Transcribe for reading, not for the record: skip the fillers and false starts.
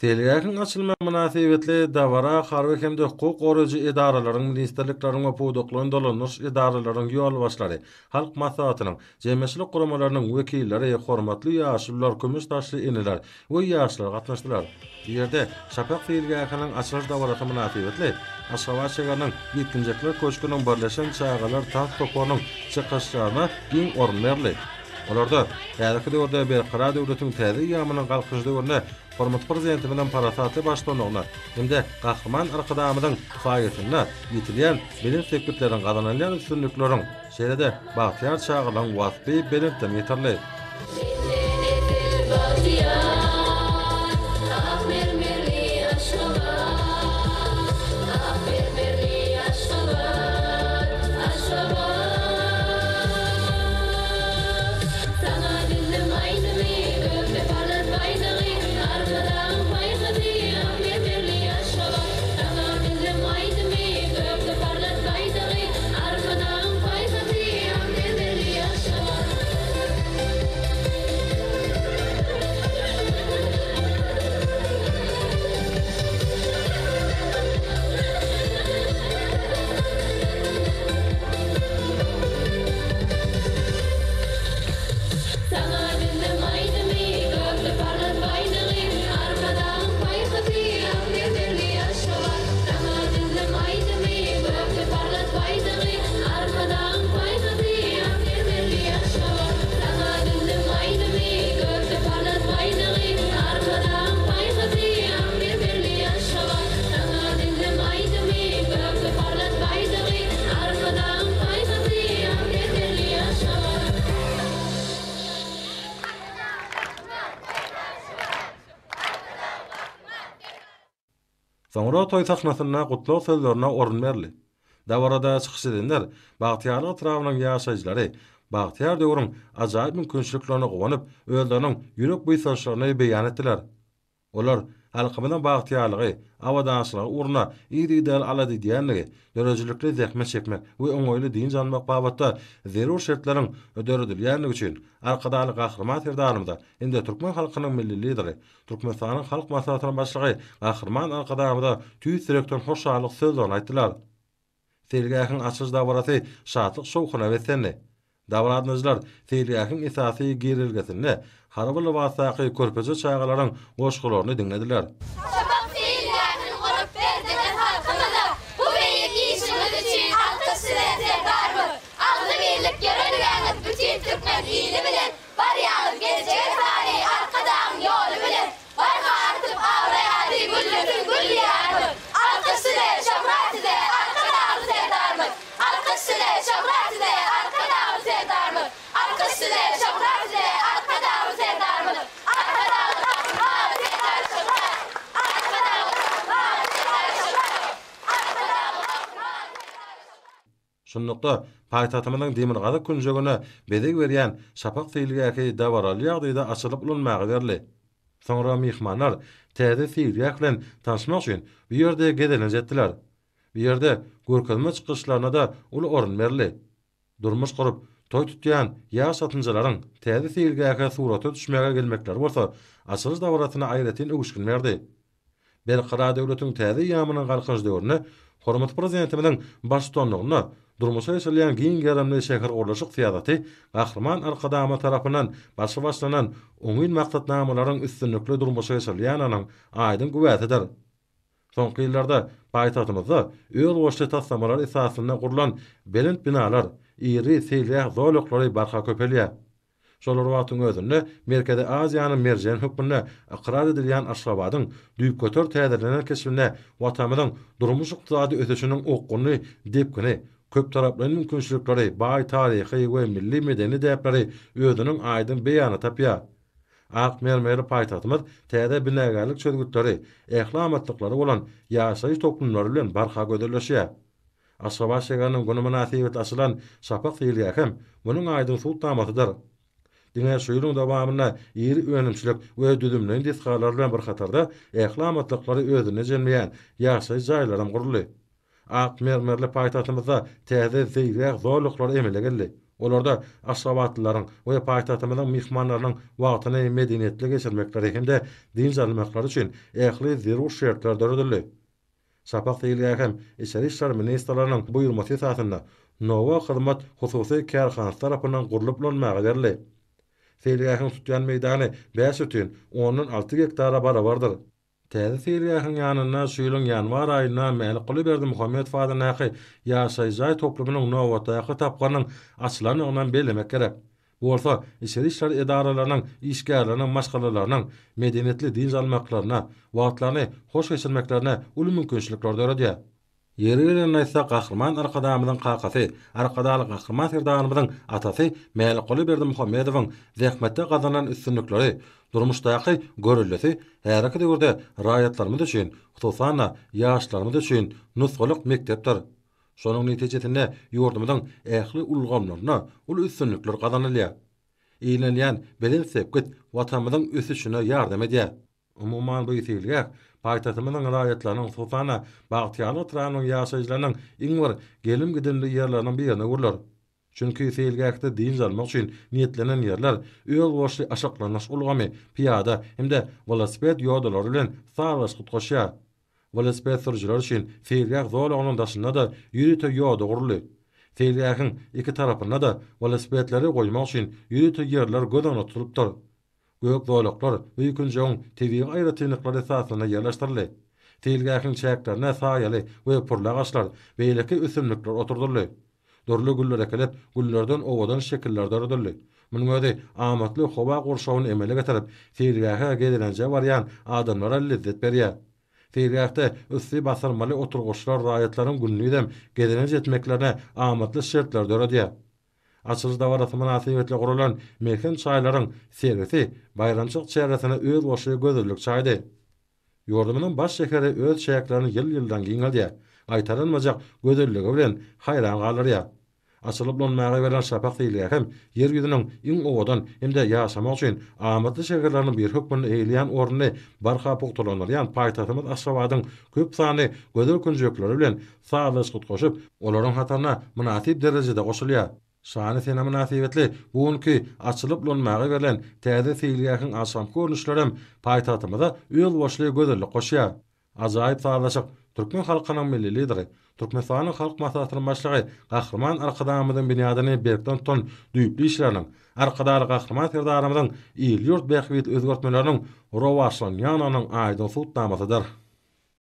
Seýilgähiň açylmagy mynasybetli dabara harby hem-de hukuk goraýjy edaralaryň, ministrlikleriň we pudaklaýyn dolandyryş edaralarynyň ýolbaşçylary, Halk Maslahatynyň, jemgyýetçilik guramalarynyň wekilleri, hormatly ýaşulular, kümüş saçly eneler we ýaşlar gatnaşdylar. Bu ýerde Şapak seýilgähiniň açylyş dabarasy mynasybetli Aşgabat şäheriniň Ýetginjekler köşgüniň birleşen çagalar tans toparynyň çykyşlaryna giň orun berildi. Olarda häzirki döwürde Berkarar döwletiň täze eýýamynyň Galkynyşy döwründe hormatly Prezidentimiziň parasatly baştutanlygynda hem-de Gahryman Arkadagymyzyň saýasynda ýetilýän belent sepgitleriň, gazanylýan üstünlikleriň, şeýle-de bagtyýar çagalygyň waspy belentden ýetirildi. Soňra toý sahnasynda gutlag sözlerine orun berildi. Dabarada çykyş edenler Bagtyýarlyk etrabynyň ýaşaýjylary bagtyýar döwrüň ajaýyp mümkinçiliklerine guwanyp, özleriniň ýürek buýsançlaryny beýan etdiler. Olar halkymyzyň bagtyýarlygy, abadançylygy ugrunda yzygiderli alada edýändigi, döredijilikli zähmet çekmek we oňaýly dynç almak babatda zerur şertleriň döredilýändigi üçin Arkadagly Gahryman Serdarymyza hem-de türkmen halkynyň Milli Lideri, Türkmenistanyň Halk Maslahatynyň Başlygy Gahryman Arkadagymyza tüýs ýürekden hoşallyk sözlerini aýtdylar. Seýilgähiň açylyş dabarasy şatlyk-şowhuna beslendi. Dabara gatnaşyjylar seýilgähiň esasy girelgesinde harby lybasdaky körpeje çagalaryň goşgularyny diňlediler. Şapak seýilgähini gurup berdiňiz halkymyza, Bu beýik işiňiz üçin alkyş size Serdarymyz! Agzybirlik ýörelgäňiz bütin türkmen ili bilen, Barýaňyz geljege sary Arkadagyň ýoly bilen, Barha artyp abraý ady güllesin gül Diýarymyz! Alkyş size, şöhrat size, Arkadagly Serdarymyz! Alkyş size, şöhrat size, Arkadagly Serdarymyz! Alkyş size, şöhrat size, Arkadagly Serdarymyz! Arkadagly Gahryman Serdar şöhrat! Arkadagly Gahryman Serdar şöhrat! Arkadagly Gahryman Serdar şöhrat! Şunlukda, paýtagtymyzyň demirgazyk künjegine bezeg berýän Şapak seýilgähi dabaraly ýagdaýda açylyp ulanmaga berildi. Soňra myhmanlar täze seýilgäh bilen tanyşmak üçin bu ýerde gezelenç etdiler. Bu ýerde görkezme çykyşlaryna-da uly orun berildi. Durmuş gurup, toý tutýan ýaş çatynjalaryň täze seýilgähe surata düşmäge gelmekleri bolsa açylyş dabarasyna aýratyn öwüşgin berdi. Berkarar döwletiň täze eýýamynyň Galkynyş döwründe hormatly Prezidentimiziň baştutanlygynda durmuşa geçirilýän giň gerimli şähergurluşyk syýasaty Gahryman Arkadagymyz tarapyndan başy başlanan oňyn maksatnamalaryň üstünlikli durmuşa geçirilýändiginiň aýdyň güwäsidir. Soňky ýyllarda paýtagtymyzda özboluşly taslamalar esasynda gurlan belent binalar, iri seýilgäh zolaklary barha köpelýär. Şol bir wagtyň özünde Merkezi Aziýanyň merjeni hökmünde ykrar edilýän Aşgabadyň düýpgöter täzelenen keşbinde Watanymyzyň durmuş-ykdysady ösüşiniň okgunly depgini, köptaraplaýyn mümkinçilikleri, baý taryhy we milli medeni däpleri özüniň aýdyň beýanyny tapýar. Ak mermerli paýtagtymyz täze binagärlik çözgütleri, ähli amatlyklary bolan ýaşaýyş toplumlary bilen barha gözelleşýär. Aşgabat şäheriniň güni mynasybetli açylan Şapak seýilgähi hem munuň aýdyň subutnamasydyr. Diňe şu ýylyň dowamynda iri önümçilik we düzümleýin desgalar bilen bir hatarda ähli amatlyklary özünde jemleýän ýaşaýyş jaýlaram guruldy. Ak mermerli paýtagtymyzda täze seýilgäh zolaklary emele geldi. Olarda aşgabatlylaryň we paýtagtymyzyň myhmanlarynyň wagtyny medeniýetli geçirmekleri hem-de dynç almaklary üçin ähli zerur şertler döredildi. Şapak seýilgähi hem Içeri işler ministrliginiň buýurmasy esasynda Nowa hyzmat hususy kärhanasy tarapyndan gurlup ulanmaga berildi. Seýilgähiň tutýan meýdany 5,6 gektara barabardyr. Täze seýilgähiň ýanynda şu ýylyň ýanwar aýynda Mälikguly Berdimuhamedow adyndaky ýaşaýyş jaý toplumynyň nobatdaky tapgyrynyň açylandygynam bellemek gerek. Bu bolsa içeri işler edaralarynyň işgärleriniň maşgalalarynyň medeniýetli dynç almaklaryna, wagtlaryny hoş geçirmeklerine uly mümkinçilikleri döredýär. Ýeri gelende aýtsak, Gahryman Arkadagymyzyň kakasy, Arkadagly Gahryman Serdarymyzyň atasy Mälikguly Berdimuhamedowyň zähmetde gazanan üstünlikleri, durmuşdaky göreldesi häzirki döwürde raýatlarymyz üçin, hususan-da, ýaşlarymyz üçin nusgalyk mekdepdir. Şonuň netijesinde ýurdumyzyň ähli ulgamlarynda uly üstünlikler gazanylýar. Eýlenilýän belent sepgit Watanymyzyň ösüşine ýardam edýär. Umuman, bu seýilgäh paýtagtymyzyň raýatlarynyň, hususan-da, Bagtyýarlyk etrabynyň ýaşaýjylarynyň iň bir gelim-gidimli ýerleriniň birine öwrüler. Çünki seýilgähde dynç almak üçin niýetlenen ýerler özboluşly yşyklandyryş ulgamy, pyýada hem-de welosiped ýodalary bilen sazlaşyk utgaşýar. Welosiped sürüjiler üçin seýilgäh zolagynyň daşynda-da ýörite ýoda guruldy. Seýilgähiň iki tarapynda-da welosipedleri goýmak üçin ýörite ýerler göz öňünde tutulypdyr. Gök zolaklar bu künjegiň tebigy aýratynlyklary esasynda ýerleşdirildi. Seýilgähiň çäklerine saýaly we pürli agaçlar, beýleki ösümlikler oturdyldy. Dürli güller ekilip, güllerden owadan şekiller döredildi. Munuň özi amatly howa gurşawyny emele getirip, seýilgähe gezelenje barýan adamlara lezzet berýär. Seýilgähde üsti basyrmaly oturgyçlar raýatlaryň gündizem gezelenç etmeklerine amatly şertleri döredýär. Açylyş dabarasy mynasybetli guralan melhem çaýlaryň sergisi baýramçylyk çäresine özboluşly gözellik çaýdy. Ýurdumyzyň baş şäheri öz çäklerini ýyl-ýyldan giňeldýär, gaýtalanmajak gözelligi bilen haýran galdyrýar. Açylyp ulanmaga berlen Şapak seýilgähi hem Ýer ýüzüniň iň owadan hem-de ýaşamak üçin amatly şäherleriniň biri hökmünde eýeleýän ornuny barha pugtalandyrýan paýtagtymyz Aşgabadyň köp sanly gözel künjekleri bilen sazlaşyk utgaşyp, olaryň hataryna mynasyp derejede goşulýar. Şanly sene mynasybetli bu günki açylyp ulanmaga berlen täze seýilgähiň agşamky görnüşlerem paýtagtymyza özboluşly gözellik goşýar. Ajaýyp sazlaşyk türkmen halkynyň Milli Lideri, Türkmenistanyň Halk Maslahatynyň Başlygy Gahryman Arkadagymyzyň binýadyny berkden tutan düýpli işleriniň, Arkadagly Gahryman Serdarymyzyň il-ýurt bähbitli özgertmeleriniň rowaçlanýandygynyň aýdyň subutnamasydyr.